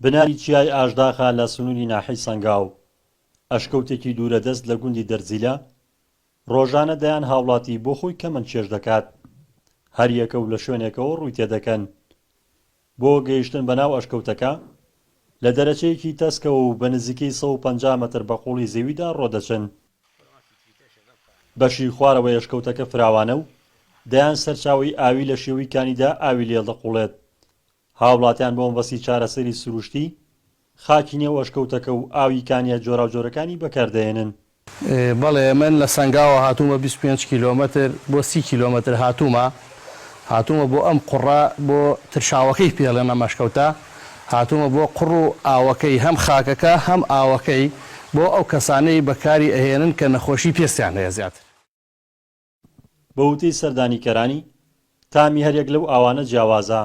بناری چیای ئاژداخا لە سنووری ناحیەی سەنگاو، ئەشکەوتێکی دوورە دەست لە گوندی دەرزیلە، ڕۆژانە دەیان هاوڵاتی بۆ خۆی کەمەند چێژ دەکات، هەریەکە و لە شوێنێکەوە ڕووی تێدەکەن. بۆ گەیشتن بە ناو ئەشکەوتەکە، لە دەرەچەیەکی تەسکەوە و بە نزیکەی 150 مەتر بە قوڵی زەویدا ڕۆدەچن. بەشی خوارەوەی ئەشکەوتەکە فراوانە و دەیان سەرچاوەی ئاوی لە شێوەی کانیدا ئاوی لێڵدەقوڵێت. هاوڵاتیان بۆ مەبەستی چارەسەری سروشتی، خاکی نێو ئەشکەوتەکە و ئاوی کانییە جۆراوجۆرەکانی بەکاردەهێنن. بەڵێ من لە سەنگاوە هاتوومە 25 کیلۆمەتر بۆ 30 کیلۆمەتر هاتوومە هاتوومە بۆ ئەم قوڕە بۆ ترشاوەکەی پێڵێن ئەم ئەشکەوتە هاتوومە بۆ قوڕ و ئاوەکەی هەم خاکەکە هەم ئاوەکەی بۆ ئەو کەسانەی بەکاری ئەهێنن کە نەخۆشی پێستیان هەیە زیاتر. بە وتەی سەردانیکەرانی، تامی هەریەک لەو ئاوانە جیاوازە،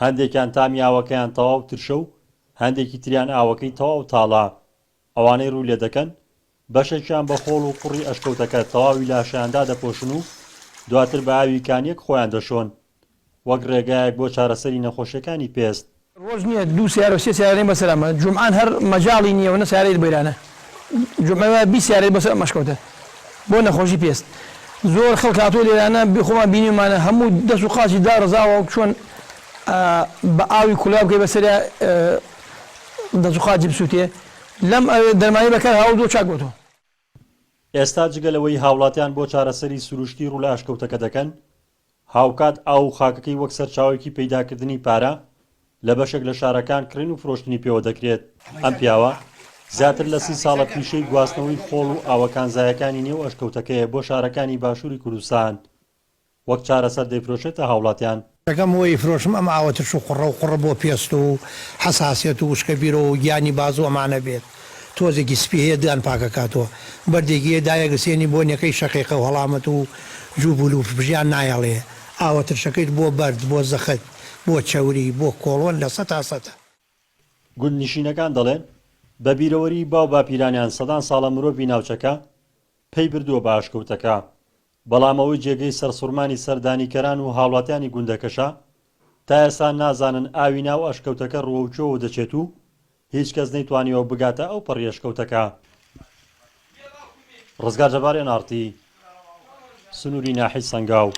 هەندێکیان تامی ئاوەکەیان تەواو ترشە و هەندێکی تریان ئاوەکەی تەواو تاڵە، ئەوانەی ڕووی لێدەکەن بەشێکیان بە خۆڵ و قوڕی ئەشکەوتەکە تەواوی لاشەیان دادەپۆشن و دواتر بە ئاوی کانییەک خۆیان دەشۆن، وەک ڕێگایەک بۆ چارەسەری نەخۆشیەکانی پێست. ڕۆژ نیە دوو سەیارە و سێ سەیارە نێن بەسەر ئەمە جومعان هەر مەجاڵی نیە و نە سەیارەی بۆیرانە جومعە وایە 20 سەیارەی بەسەر ئەم ئەشکەوتە بۆ نەخۆشی پێست زۆر خەڵک هاتووە لێرانە خۆمان بینیومانە هەموو دەست و قاچی داڕزاوە وەک چۆن بە ئاوی کولا بکەی بەسەریا دەست و قاچی بسووتێ لەم دەرمانی بەکار هاوردووە چاک بۆتەوە. ئێستا جگە لەوەی هاوڵاتیان بۆ چارەسەری سروشتی ڕوو لە ئەشکەوتەکە دەکەن، هاوکات ئاو و خاکەکەی وەک سەرچاوەیەکی پەیداکردنی پارە لە بەشێک لە شارەکان کڕین و فرۆشتنی پێوە دەکرێت. ئەم پیاوە زیاتر لە سی ساڵە پیشەی گواستنەوەی خۆڵ و ئاوە کانزایەکانی نێو ئەشکەوتەکەیە بۆ شارەکانی باشووری کوردستان وەک چارەسەر دەیفرۆشێتە هاوڵاتیان. دەکەم و ئەیفرۆشم ئەم ئاوە ترش و قوڕە و قوڕە بۆ پێست و حەساسیەت و وشکە بیرۆ و گیانی بازوو ئەمانە بێت تۆزێکی سپی هەیە ددان پاکەکاتەوە بەردێکی هەیە دایەگرسێنی بۆنیەکەی شەقیقە و هەڵامەت و جوب و لوف ژیان نایەڵێ ئاوە ترشەکەیت بۆ بەرد بۆ زەخت بۆ چەوری بۆ کۆڵۆن لە سەتا سەتە. گوندنشینەکان دەڵێن، بە بیرەوەریی باو باپیرانیان سەدان ساڵە مرۆڤی ناوچەکە پەی بردووە بە ئاشکەوتەکە، بەڵام ئەوەی جێگەی سەرسوڕمانی سەردانیکەران و هاوڵاتیانی گوندەکەشە، تا ئێستا نازانن ئاوی ناو ئەشکەوتەکە ڕووەو کوێوە دەچێت و هیچ کەس نەیتوانیوە بگاتە ئەو پەڕی ئەشکەوتەکە. ڕزگار جەبار، ئێن ئاڕ تی، سنووری ناحیەی سەنگاو.